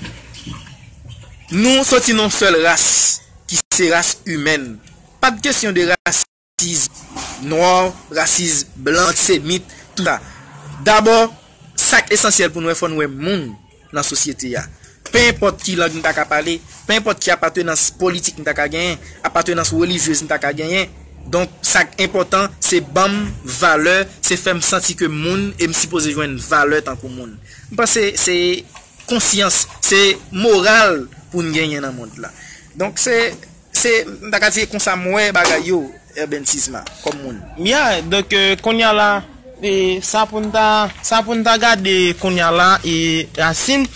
nou soti nan yon sèl ras, ki se ras imèn. Pa t kesyon de rasism nwa, rasism blan, antisemit, tout sa. Dabò, sa k esansyèl pou nou wè, fò nou wè moun nan sosyete a. Pe enpòt ki lang m ta ka pale, pe enpòt ki apatenans politik m ta ka genyen, apatenans relijyez m ta ka genyen. Donk, sa k enpòtan, se ban m valè, se fè m santi ke m moun e m sipoze jwenn valè tankou moun. M panse se konsyans, se moral pou n genyen nan mond la. Donk, se, se, m ta ka di se konsa m wè bagay yo, Urban Sixma, kòm moun. Ya, donk, euh, kounye a la, e, sa pou n ta, sa pou n ta gade kounye a la, e, Racine,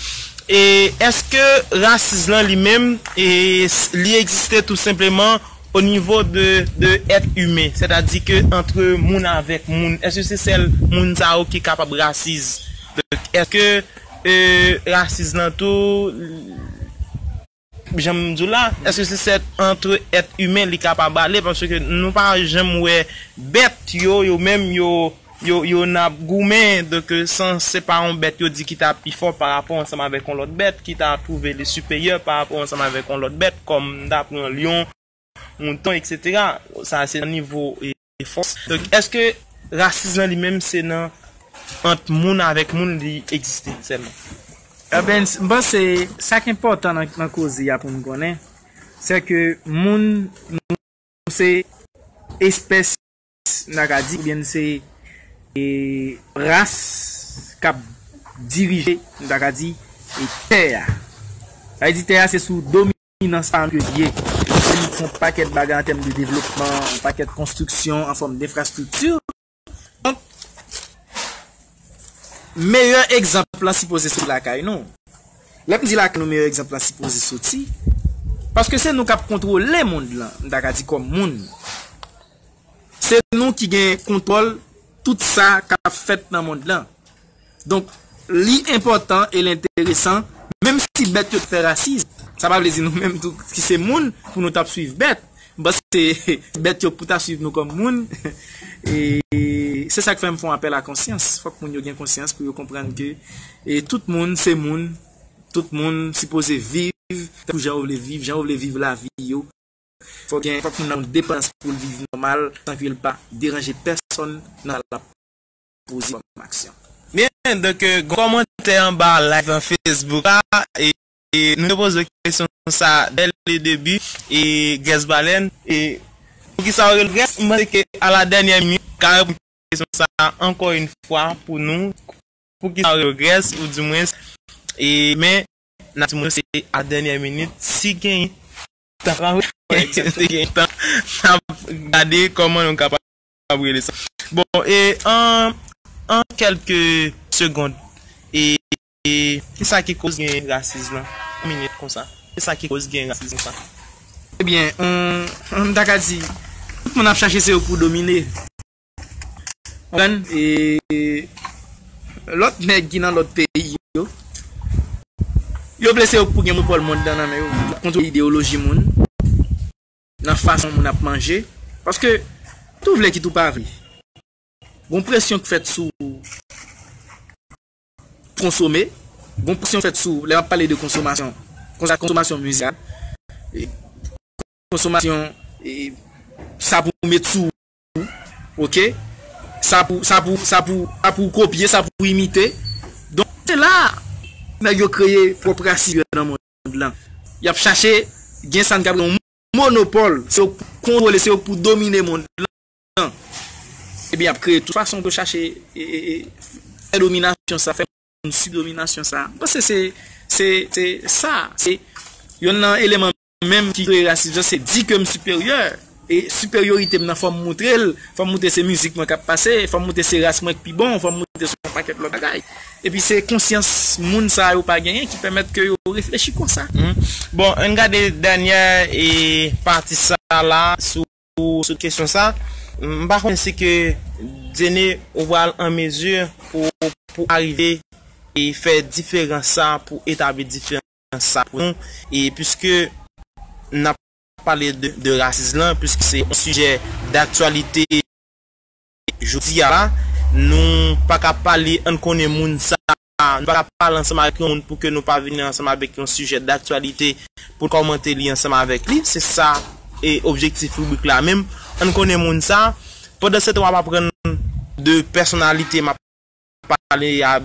e, èske rasism lan li menm, e, s-, li egziste tou senpleman o nivo de, de èt imen, sètadi ke antre moun avèk moun? Èske se sèl moun sa yo ki kapab rasis? Donk, èske, e, rasism lan tou, jan m di w la, èske se sèl antre èt imen li kapab ale? Paske nou pa janm wè bèt yo, yo menm, yo, yo, yo n ap goumen, donk, san, se pa yon bèt yo di ki ta pi fò pa rapò ansanm avèk yon lòt bèt, ki ta twouve li siperyè pa rapò ansanm avèk yon lòt bèt, kòm n ta pran lyon, mouton, etsetera. Sa se nan nivo, e, fòs. Donk, èske rasism lan li menm se nan, ant moun avèk moun li egziste sèlman? Urban, m panse sa k enpòtan nan, nan koze a pou n konnen, se ke moun, nou se espès, n ta ka di, oubyen se, e, ras k ap dirije, n ta ka di, e, tè a. Sa vle di tè a se sou dominans pa nou ke l ye. Se nou k fè yon pakèt bagay an tèm de devlopman, yon pakèt konstriksyon an fòm denfrastrikti. Donk, meyè egzanp lan sipoze soti lakay nou. Lè m di lakay nou, meyè egzanp lan sipoze soti, paske se nou k ap kontwole mond lan, m ta ka di kòm moun. Se nou ki gen kontwòl tout sa k ap fèt nan mond lan. Donk, li enpòtan e l enteresan, menm si bèt yo t fè rasis, sa pa vle di nou menm tou ki se moun, pou nou t ap swiv bèt. M panse bèt yo pou ta swiv nou kòm moun. E se sa k fè m fè yon apèl a konsyans. Fòk moun yo gen konsyans pou yo konprann ke, e, tout moun se moun, tout moun sipoze viv tankou jan yo vle viv, jan yo vle viv lavi yo. Fòk gen, fòk moun nan yon depandans pou l viv nòmal, san ke l pa deranje pèsòn nan sa l ap poze kòm aksyon. Byen, donk, euh, gon kòmantè anba live nan Facebook la, e, e nou te poze kesyon sa dès le début, e Grès Balèn, e poukisa yo rele Grès, m panse ke a la dènyè minit, ka reponn kesyon sa ankò yon fwa pou nou, poukisa yo rele Grès, ou di mwens, e, men, n ap di moun se a dènyè minit, si genyen tan, si genyen tan, n ap gade kòman nou kapab rele sa. Bon, e an, an kèlke segond, e, e kisa ki koz gen rasis lan? Yon minit konsa. Kisa ki koz gen rasis konsa? Ebyen, on, m ta ka di, tout moun ap chache se yo pou domine. Konprann? E lòt nèg ki nan lòt peyi yo, yo vle se yo pou gen monopòl mond lan nan men yo. Kontwole ideyoloji moun, nan fason moun ap manje. Paske, tou vle kit ou pa vle, gon presyon k fèt sou konsome, gon presyon fèt sou, lè m ap pale de konsomasyon, konsa, konsomasyon mizikal, e konsomasyon, e sa pou met sou ou, oke? Sa pou, sa pou, sa pou, sa pou kopye, sa pou imite. Donk, se la, nèg yo kreye pwòp rasis yo nan mond lan. Y ap chache gen sa n ka yon monopòl, se yo k pou kontwole, se yo k pou domine mond lan. Ebyen, y ap kreye tout fason pou chache e, e, e, fè dominasyon sa, fè moun sib dominasyon sa. M panse se, se, se sa, se yonn nan eleman menm ki kreye rasizm, se di ke m siperyè. E siperyorite m nan, fò m moutre l, fò m moutre se mizik mwen k ap pase, fò m moutre se ras mwen k pi bon, fò m moutre se yon pakèt lòt bagay. Epi se konsyans moun sa yo pa genyen ki pèmèt ke yo reflechi konsa. Mhm. Bon, ann gade dènyè e pati sa la sou, sou kesyon sa. M pa konnen si ke Dieune ou pral an mezi pou, pou arive e fè diferans sa, pou etabli diferans sa pou nou. E piske n ap pale de, de rasis lan, piske se yon sijè daktyalite jodi a la, nou pa ka pale, ann konnen moun sa, nou pa ka pale ansanm avèk yon moun pou ke nou pa vini ansanm avèk yon sijè daktyalite pou n kòmante li ansanm avèk li. Se sa e objektif ribrik la menm. Ann konnen moun sa. Pandan se tan w ap aprann de pèsonalite m ap pale a,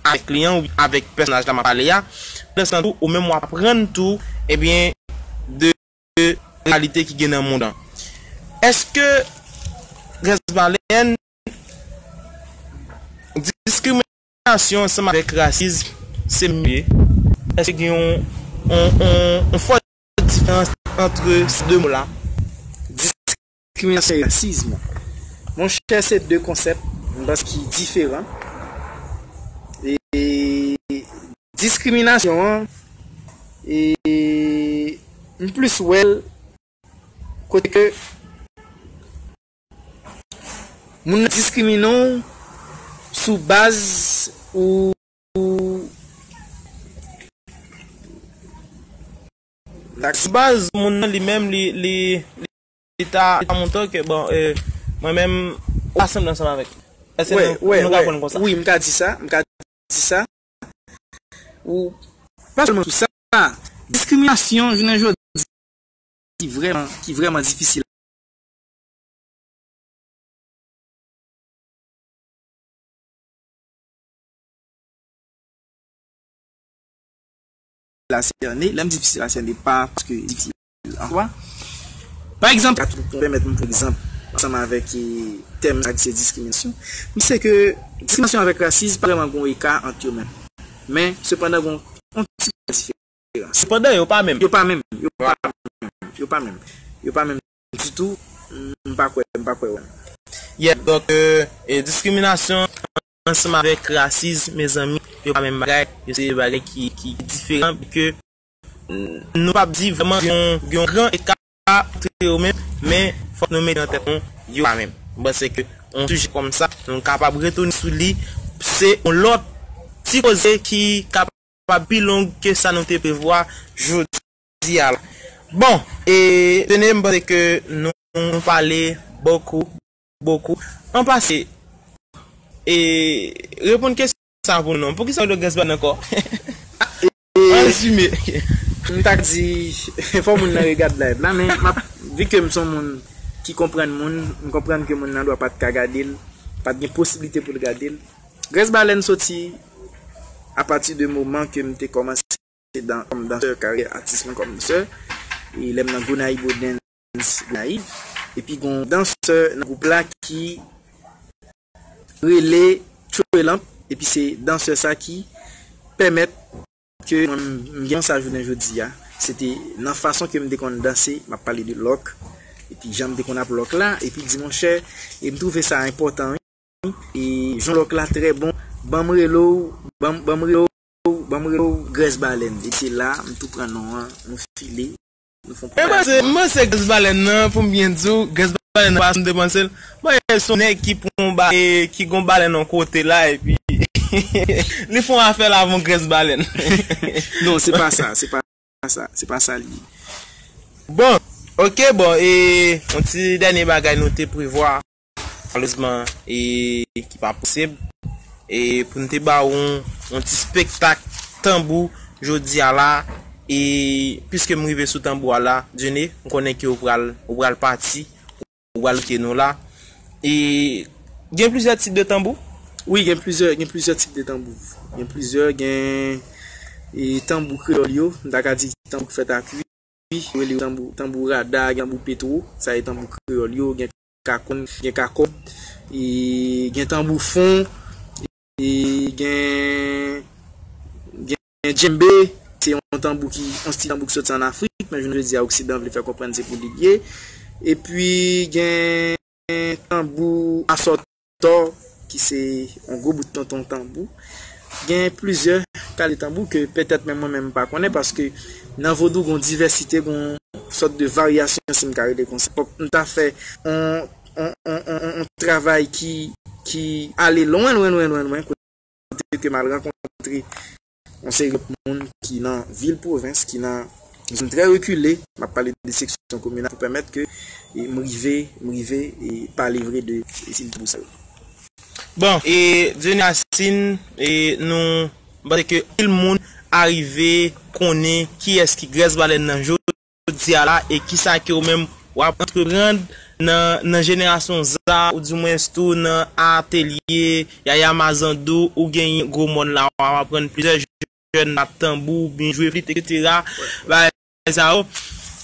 avèk li an, ou avèk pèsonaj la m ap pale a. Pandan se tan tou, ou menm w aprann tou, ebyen, de reyalite ki gen nan mond lan. Èske Grès Balèn, diskriminasyon ansanm avèk rasizm se menm ye? Èske gen yon, yon, yon, yon fò diferans ant se de mo la? Diskriminasyon e rasizm. Monchè, se de konsèp, m panse, ki diferan. E diskriminasyon an, e m plis wè l kote ke moun nan diskrimine w sou baz ou, ou, sou baz moun nan li menm, li, li, li ta, li ta montre ke, bon, e, mwen menm, ou pa sanble ansanm avèk. Èske nou, nou ka pran l konsa? Wi, m ka di sa, m ka di sa. Ou, pa sèlman sou sa, diskriminasyon jounen jodi ki vrèman, ki vrèman difisil a sène. Lè m di difisil a sène, pa paske difisil an swa. Pa egzanp, pou pèmèt mwen pran egzanp ansanm avèk, e, tèm sa ki se diskriminasyon, m se ke diskriminasyon avèk rasizm pa vrèman gen yon eka ant yo menm. Men, sepandan, gen yon ti diferans. Sepandan, yo pa menm. Yo pa menm. Yo pa menm. Yo pa menm. Yo pa menm ditou. M pa kwè, m pa kwè, wè. Yeah, donk, e, e, diskriminasyon ansanm avèk rasizm, mezanmi, yo pa menm bagay. Yo se de bagay ki, ki diferan, ke, n-, nou p ap di vrèman gen yon, gen yon gran eka ant yo menm, men fòk nou mete nan tèt nou, yo pa menm. M panse ke yon sijè kòm sa, nou kapab retounen sou li, se yon lòt ti koze ki kapab pi long ke sa nou te prevwa jodi a la. Bon, e, Dieune, m panse ke nou, nou pale bokou, bokou. An pase, e, reponn kesyon sa pou nou non. Poukisa w rele Grès Balèn ankò? An rezime. M ta di, fò moun nan regad live la, men m ap, vi ke m se yon moun ki konprann moun, m konprann ke moun nan dwa pa t ka gade l, pa t gen posiblite pou l gade l. Grès Balèn soti apati de moman ke m te kòmanse dan-, kòm dansè, karyè atis mwen kòm dansè. E lè m nan Gonayibo Dance Gonayiv, epi gon dansè nan gwoup la ki rele Tchwelamp, epi se dansè sa ki pèmèt ke mwen m gen sa jounen jodi a. Se te nan fason ke m te konn danse, m ap pale de lòk, epi jan m te konn ap lòk la, epi l di, monchè, e m twouve sa enpòtan, wi. E jan lòk la trè bon, ban m rele w, ban m, ban m rele w, ban m rele w Grès Balèn. Epi se la, m tou pran non an, nou file, nou fè yon pwomèy. M panse, m panse Grès Balèn nan, pou m byen di w, Grès Balèn nan, fason m te panse l, m panse se yon nèg ki pran yon ba-, e, ki gon balèn yon kote la, epi li fè yon afè l avè yon Grès Balèn. Non, se pa sa, se pa sa, se pa sa li ye. Bon, ok, bon, e, yon ti dènye bagay nou te prevwa, malerezman, e, ki pa posib. E pou n te ba w yon, yon ti spektak tanbou jodi a la, e piske m rive sou tanbou a la, Dieune, m konnen ke ou pral, ou pral pati, ou pral kite nou la. E Gen plizyè tip de tanbou? Wi, gen plizyè, gen plizyè tip de tanbou. Gen plizyè, gen e, tanbou kreyòl yo, m ta ka di tanbou k fèt a kwi, yo rele yo tanbou, tanbou rada, gen tanbou petwo, sa e tanbou kreyòl yo, gen kakòn, gen kakòb, e, gen tanbou fon, e, gen, gen djembe, se yon tanbou ki, yon stil tanbou ki soti ann Afrik, men jounen jodi a Oksidan vle fè konprann se pou li l ye. Epi gen tanbou asòtò, ki se yon gwo bout tonton tanbou. Gen plizyè kalite tanbou ke petèt menm mwen menm m pa konnen, paske nan vodou gon divèsite, gon sòt de varyasyon, si m ka rele konsa. Fòk m ta fè yon, yon, yon, yon, yon travay ki, ki ale lwen, lwen, lwen, lwen, lwen, kote ke m al rankontre yon seri de moun ki nan vil pwovens, ki nan zòn trè rekile, m ap pale de seksyon kominal pou pèmèt ke e, m rive, m rive e, pale vre de e, stil tanbou sa yo. Bon, e Dieudonné Racine, e nou, m panse ke anpil moun arive konnen kiyès ki Grès Balèn nan jodi a la e kisa ke ou menm w ap antreprann nan, nan jenerasyon Z A, oudimwens tou nan atelye Yaya Mazandou, ou genyen Gwo Mòn la, w ap aprann plizyè jèn ap tanbou, oubyen jwe flit, etsetera. Bagay sa yo.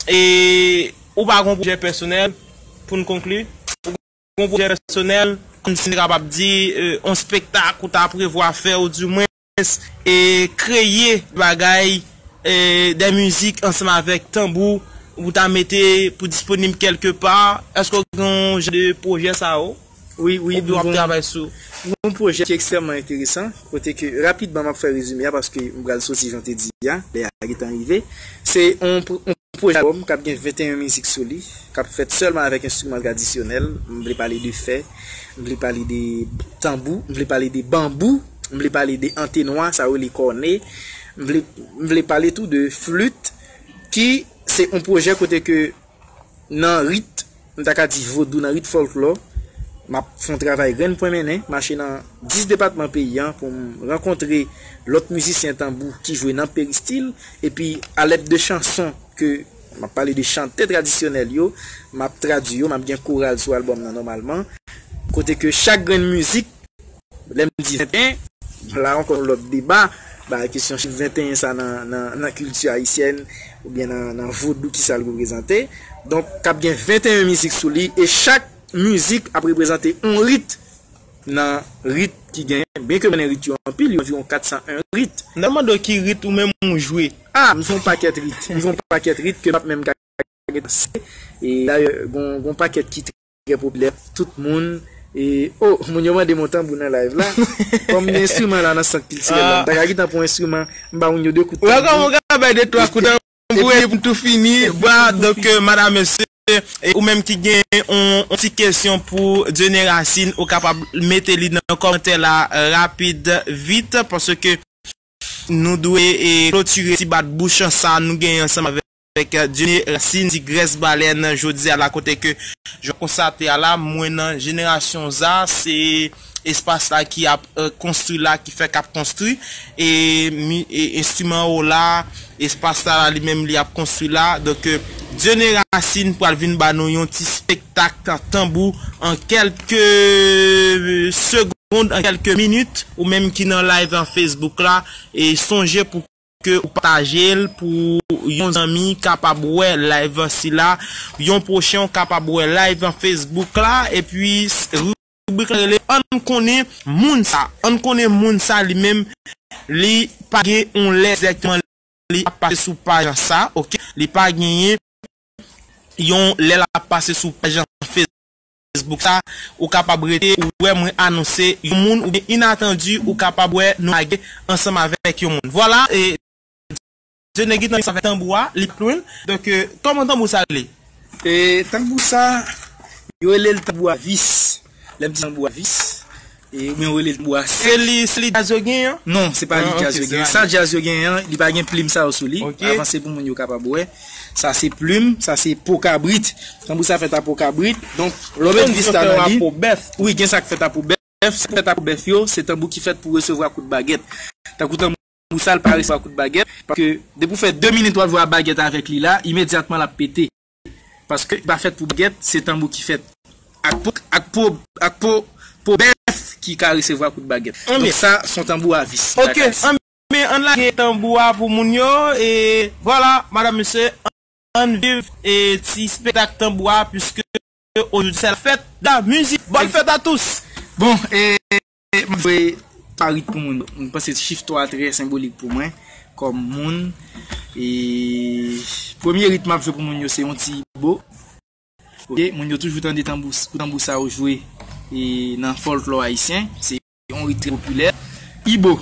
E ou pa gon pwojè pèsonèl pou n konkli? Ou gon pwojè pèsonèl, kòmsi n kapab di, e, yon spektak ou ta prevwa fè, oudimwens, e kreye bagay, e, de mizik ansanm avèk tanbou, ou ta mete pou disponib kèlke pa? Èske w gen yon jan de pwojè sa yo? Wi, wi, oubyen w ap travay sou? Gon pwojè ki ekstrèmman enteresan, kote ke rapidman m ap fè rezime a paske m pral soti jan w te di a, lè a gentan rive. Se yon pw- yon pwojè albòm k ap gen venteyen mizik sou li, k ap fèt sèlman avèk enstriman tradisyonèl. M vle pale de fè, m vle pale de tanbou, m vle pale de banbou, m vle pale de antenwa, sa yo rele kòne, m vle, m vle pale tou de flit, ki se yon pwojè kote ke nan rit, m ta ka di vodou, nan rit fòlklò, m ap fè yon travay grenn pwen mennen, mache nan dis depatman peyi a pou m rankontre lòt mizisyen tanbou ki jwe nan peristil, epi alèd de chanson ke m ap pale de chante tradisyonèl yo, m ap tradui yo, m ap gen koral sou albòm nan nòmalman, kote ke chak grenn mizik, lè m di venteyen, la ankò yon lòt deba, ba kesyon chif venteyen sa nan, nan, nan kilti ayisyèn, oubyen nan, nan vodou ki sa l reprezante. Donk, k ap gen venteyen mizik sou li, e chak mizik ap reprezante yon rit nan rit ki genyen, byen ke m konnen rit yo anpil, yo anviwon kat san en rit. Nan mande w ki rit ou menm ou jwe. A, m jwe yon pakèt rit. M jwe yon pakèt rit ke m ap menm ka gen. E dayè, gon, gon pakèt ki trè popilè. Tout moun, e, oh, moun yo mande m yon tanbou nan live la. Kòm enstriman la nan sant kiltirèl la, m ta ka gentan pran yon enstriman, m ba moun yo de kout tanbou. Wè kòman w ka bay de twa kout tanbou epi pou n tou fini. Vwala, donk, e, madam, mesye, e ou menm ki gen yon, yon ti kesyon pou Dieudonné Racine, ou kapab mete li nan kòmantè la, e, rapid, vit, paske nou dwe, e, klotire ti bat bouch sa nou genyen ansanm avèk, avèk, e, Dieudonné Racine, di Grès Balèn, jodi a la, kote ke, jan w konstate a la, mwen nan jenerasyon Z A, se espas la ki ap, e, konstwi la, ki fèk ap konstwi, e, mi, e enstriman yo la, espas la, la li menm li ap konstwi la. Donk, e, Dieudonné Racine pral vin ba nou yon ti spektak tanbou an kèlke segonn, an kèlke minit, ou menm ki nan live an Facebook la, e sonje pou ke ou pataje l pou yon zanmi kapab wè live sila, yon pwochen w kapab wè live an Facebook la, epi s- ribrik la rele Ann konnen moun sa. Ann konnen moun sa li menm, li pa gen yon lè dirèkteman li ap pase sou paj sa, oke? Li pa genyen yon lè l ap pase sou paj Facebook sa, ou kapab rete, ou wè mwen anonse yon moun, oubyen inatandi, ou kapab wè nou lage ansanm avèk yon moun. Vwala, e Dieudonné gentan sa fè tanbou a, li plen. Donk, e, kòman tanbou sa rele? E, tanbou sa, yo rele l tanbou a vis. Lè m di tanbou a vis, e, oubyen yo rele l tanbou a sèk. Se li, se li djaz yo genyen an? Non, se pa li djaz yo genyen. Sa djaz yo genyen an, li pa gen plim sa yo sou li. Avanse pou moun yo kapab wè. Sa se plim, sa se po kabrit. Tanbou sa fèt a po kabrit. Donk, lè w met vis la nan li. Wi, gen sa k fèt a po bèf. Sa k fèt a po bèf yo, se tanbou ki fèt pou resevwa kout bagèt. Tankou tanbou sa, l pa resevwa kout bagèt, paske depi w fè de minit w ap jwe a bagèt avèk li la, imedyatman l ap pete. Paske li pa fèt pou bagèt, se tanbou ki fèt ak po, ak po, ak po, po bèf ki ka resevwa kout bagèt. Anben. Donk sa, se yon tanbou a vis. Ok, anben, ann lage tanbou a pou moun yo. E vwala, madanm, mesye, ann viv e ti espektak tanbou a, puiske aujourd'hui c'est la fête de la musique. Bonne fête à tous! Bon, e, e, m ap jwe twa rit pou moun yo. M panse chif twa a trè senbolik pou mwen, kòm moun. E, premye rit m ap jwe pou moun yo, se yon ti ibo. Ok, moun yo toujou tande tanbou, kou tanbou sa yo jwe, e, nan fòlklò ayisyen. Se yon rit trè popilè. Ibo.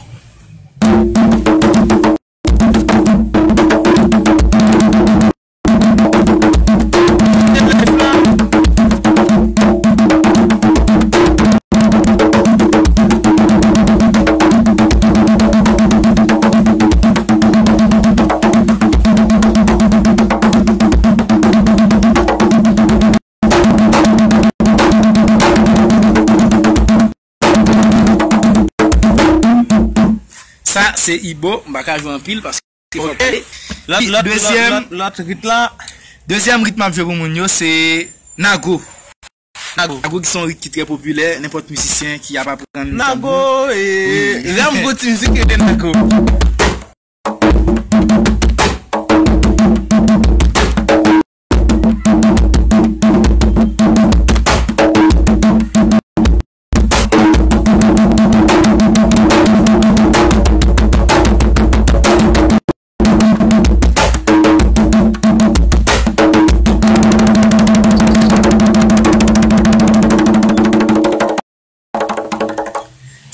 Sa, se ibo, m pa ka jwe anpil paske fò pale. Lòt, lòt, lòt, lòt, lòt rit la. Dezyèm rit m ap jwe pou moun yo, se nago. Nago. Nago ki se yon rit ki trè popilè, nenpòt mizisyen ki ap aprann tanbou. Nago, e, wi. Lè m gon ti mizik rele nago.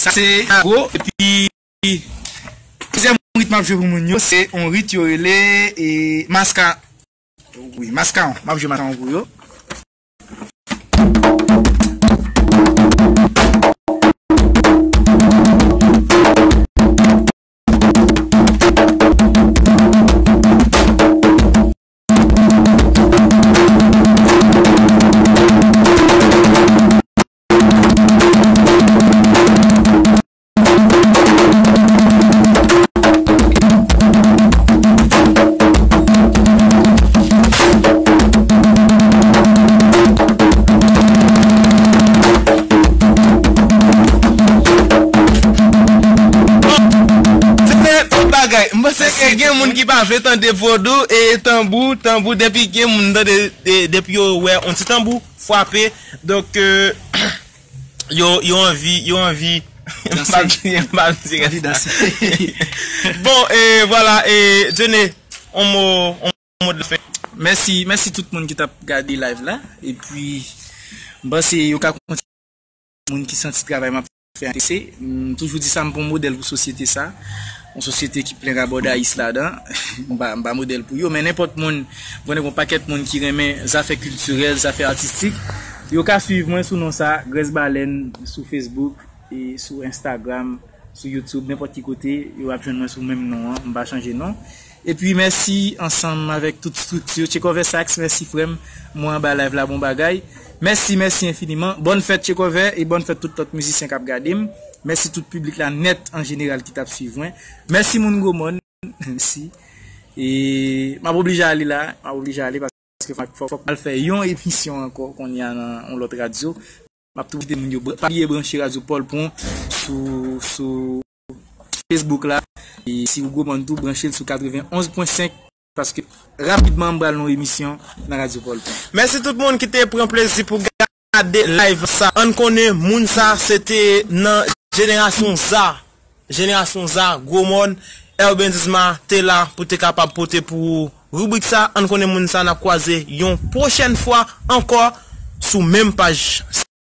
Sa se nago, epi dezyèm rit m ap jwe pou moun yo, se yon rit yo rele, e, maska. Wi, maskawon. M ap jwe maskawon pou yo. Bon, se te tout bagay. M panse ke gen moun ki pa vle tande vodou e tanbou, tanbou, depi gen moun tande, e, depi yo wè yon ti tanbou frape, donk, e, yo, yo anvi, yo anvi. Danse. M pa di, m pa di. Anvi danse. Bon, e, vwala, e, Dieune, yon mo, yon mo de fen. Mèsi, mèsi tout moun ki t ap gade live la. Epi, m panse yo ka kontinye, moun ki santi travay m ap fè enterese. M toujou di sa, m pa yon modèl pou sosyete sa. Yon sosyete ki plen rabòdayis ladan. M pa, m pa modèl pou yo, men nenpòt moun, m konnen gen yon pakèt moun ki renmen zafè kiltirèl, zafè atistik. Yo ka swiv mwen sou non sa, Grès Balèn, sou Facebook, e sou Instagram, sou YouTube, nenpòt ki kote, yo ap jwenn mwen sou menm non an, m pa chanje non. Epi mèsi ansanm avèk tout estrikti Tchekòvè Sax, mèsi frè m, mwen anba live la, bon bagay. Mèsi, mèsi enfiniman. Bòn fèt Tchekòvè e bòn fèt tout lòt mizisyen k ap gade m. Mèsi tout piblik la nèt an jeneral ki t ap swiv mwen. Mèsi moun Gwomòn, mèsi. E m ap oblije ale la, m ap oblije ale paske fòk, fòk, fòk m al fè yon emisyon ankò kounye a nan yon lòt radyo. M ap tou envite moun yo br-, pa bliye branche Radyo Pòlpon sou, sou Facebook la. E si w Gwomòn tou, branche l sou katrevenn onz pwen senk, paske rapidman m pral nan yon emisyon nan Radyo Pòlpon. Mèsi tout moun ki te pran plezi pou gade live sa. Ann konnen moun sa se te nan jenerasyon Za. Jenerasyon Za, Gwomòn, Urban Isma te la pou te kapab pote pou ou ribrik sa. Ann konnen moun sa, n ap kwaze yon pwochèn fwa ankò sou menm paj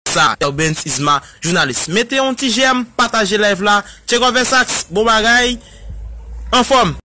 sa. Urban Isma, jounalis. Mete yon ti jèm, pataje live la. Tchekòvè Sax, bon bagay. Anfòm.